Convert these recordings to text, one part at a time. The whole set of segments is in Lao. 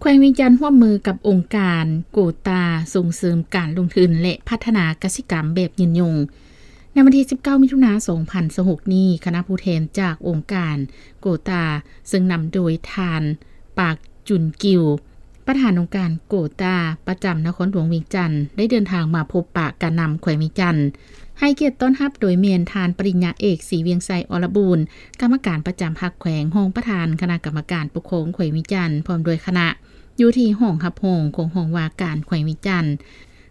ແຂວງວຽງຈັນຮ່ວມມືກັບອົງການໂກຕາ ສົ່ງເສີມການລົງທຶນ ແລະ ພັດທະນາກະສິກຳແບບຍືນຍົງ. ໃນວັນທີສິບເກົ້າ ມິຖຸນາ ສອງພັນຊາວຫົກນີ້, ຄະນະຜູ້ແທນຈາກອົງການໂກຕາ ເຊິ່ງນຳໂດຍທ່ານ ປາກ ຈຸນກິວ ປະທານອົງການໂກຕາ ປະຈຳນະຄອນຫຼວງວຽງຈັນ ໄດ້ເດີນທາງມາພົບປະການນຳແຂວງວຽງຈັນ, ໃຫ້ກຽດຕ້ອນຮັບໂດຍແມ່ນທ່ານປະລິນຍາເອກ ສີວຽງໄຊ ອລະບູນ ກຳມະການປະຈຳພັກແຂວງ, ຮອງປະທານຄະນະກຳມະການປົກຄອງແຂວງວຽງຈັນ ພ້ອມດ້ວຍຄະນະ ຢູ່ທີ່ຫ້ອງຮັບຮອງຂອງຫ້ອງວ່າການແຂວງວຽງຈັນ.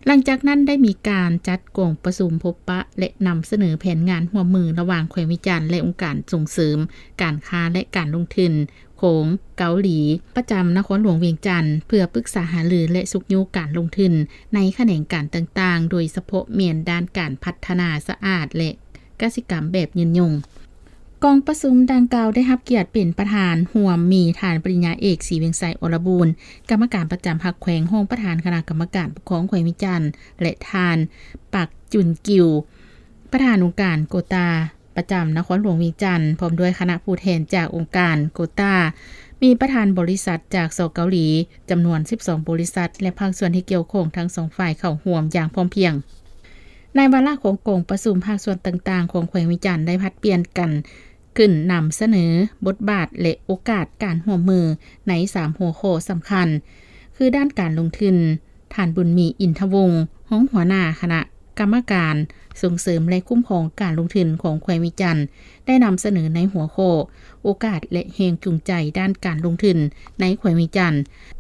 ຫຼັງຈາກນັ້ນໄດ້ມີການຈັດກອງປະຊຸມພົບປະ ແລະ ນຳສະເໜີແຜນງານຮ່ວມມືລະຫວ່າງແຂວງວຽງຈັນ ແລະ ອົງການສົ່ງເສີມການຄ້າ ແລະ ການລົງທຶນຂອງເກົາຫຼີ ປະຈຳນະຄອນຫຼວງວຽງຈັນ ເພື່ອປຶກສາຫາລື ແລະ ຊຸກຍູ້ການລົງທຶນໃນຂະແໜງການຕ່າງໆ, ໂດຍສະເພາະແມ່ນດ້ານການພັດທະນາສະອາດ ແລະ ກະສິກຳແບບຍືນຍົງ. ກອງປະຊຸມດັ່ງກ່າວໄດ້ຮັບກຽດເປັນປະທານຮ່ວມມີທ່ານປະລິນຍາເອກ ສີວຽງໄຊ ອລະບູນ ກຳມະການປະຈຳພັກແຂວງ, ຮອງປະທານຄະນະກຳມະການປົກຄອງແຂວງວຽງຈັນ ແລະ ທ່ານ ປັກ ຈຸນກິວ ປະທານອົງການໂກຕາ ປະຈຳນະຄອນຫຼວງວຽງຈັນ ພ້ອມດ້ວຍຄະນະຜູ້ແທນຈາກອົງການໂກຕາ, ມີປະທານບໍລິສັດຈາກ ສ ເກົາຫຼີ ຈຳນວນສິບສອງບໍລິສັດ ແລະ ພາກສ່ວນທີ່ກ່ຽວຂ້ອງທັງສອງຝ່າຍເຂົ້າຮ່ວມຢ່າງພ້ອມພຽງ. ໃນວາລະຂອງກອງປະຊຸມ, ພາກສ່ວນຕ່າງໆຂອງແຂວງວຽງຈັນໄດ້ຜັດປ່ຽນກັນຂຶ້ນນຳສະເໜີບົດບາດ ແລະ ໂອກາດການຮ່ວມມືໃນສາມຫົວຂໍ້ສຳຄັນ ຄື ດ້ານການລົງທຶນ, ທ່ານ ບຸນມີ ອິນທະວົງ ຮອງຫົວໜ້າຄະນະກຳມະການສົ່ງເສີມ ແລະ ຄຸ້ມຄອງການລົງທຶນຂອງແຂວງວຽງຈັນ ໄດ້ນຳສະເໜີໃນຫົວຂໍ້ ໂອກາດ ແລະ ແຮງຈູງໃຈດ້ານການລົງທຶນໃນແຂວງວຽງຈັນ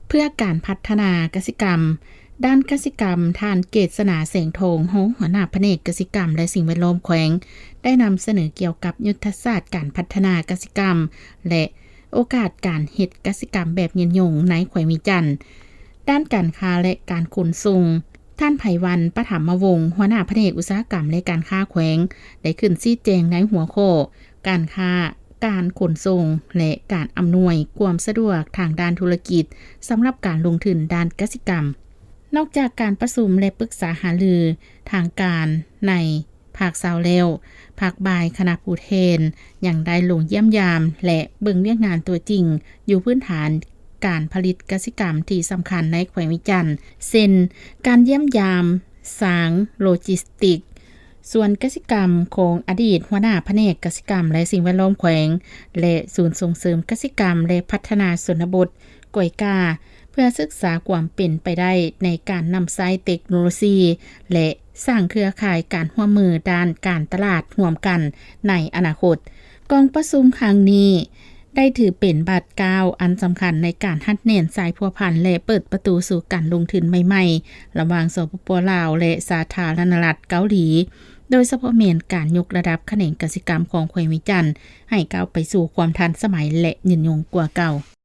ເພື່ອການພັດທະນາກະສິກຳ. ດ້ານກະສິກຳ, ທ່ານ ເກດສະໜາ ແສງທອງ ຮອງຫົວໜ້າພະແນກກະສິກຳ ແລະ ສິ່ງແວດລ້ອມແຂວງ ໄດ້ນຳສະເໜີກ່ຽວກັບຍຸດທະສາດການພັດທະນາກະສິກຳ ແລະ ໂອກາດການເຮັດກະສິກຳແບບຍືນຍົງໃນແຂວງວຽງຈັນ. ດ້ານການຄ້າ ແລະ ການຂົນສົ່ງ, ທ່ານ ໄພວັນ ປະຖຳມະວົງ ຫົວໜ້າພະແນກອຸດສາຫະກຳ ແລະ ການຄ້າແຂວງ ໄດ້ຂຶ້ນຊີ້ແຈງໃນຫົວຂໍ້ ການຄ້າ, ການຂົນສົ່ງ ແລະ ການອຳນວຍຄວາມສະດວກທາງດ້ານທຸລະກິດ ສຳລັບການລົງທຶນດ້ານກະສິກຳ. ນອກຈາກການປະຊຸມ ແລະ ປຶກສາຫາລືທາງການໃນ ພາກເຊົ້າແລ້ວ, ພາກບ່າຍຄະນະຜູ້ແທນຍັງໄດ້ລົງຢ້ຽມຢາມ ແລະ ເບິ່ງວຽກງານຕົວຈິງຢູ່ພື້ນຖານການຜະລິດກະສິກຳທີ່ສຳຄັນໃນແຂວງວຽງຈັນ ເຊັ່ນ ການຢ້ຽມຢາມສາງໂລຈິສຕິກ, ສວນກະສິກຳຂອງອະດີດຫົວໜ້າພະແນກກະສິກຳ ແລະ ສິ່ງແວດລ້ອມແຂວງ ແລະ ສູນສົ່ງເສີມກະສິກຳ ແລະ ພັດທະນາຊົນນະບົດ ກອຍກາ ເພື່ອສຶກສາຄວາມເປັນໄປໄດ້ໃນການນຳໃຊ້ເຕັກໂນໂລຊີ ແລະ ສ້າງເຄືອຂ່າຍການຮ່ວມມືດ້ານການຕະຫຼາດຮ່ວມກັນໃນອະນາຄົດ. ກອງປະຊຸມຄັ້ງນີ້ໄດ້ຖືເປັນບາດກ້າວອັນສຳຄັນໃນການຮັດແໜ້ນສາຍພົວພັນ ແລະ ເປີດປະຕູສູ່ການລົງທຶນໃໝ່ໆ ລະຫວ່າງ ສປປ ລາວ ແລະ ສາທາລະນະລັດເກົາຫຼີ, ໂດຍສະເພາະແມ່ນການຍົກລະດັບຂະແໜງກະສິກຳຂອງແຂວງວຽງຈັນ ໃຫ້ກ້າວໄປສູ່ຄວາມທັນສະໄໝ ແລະ ຍືນຍົງກວ່າເກົ່າ.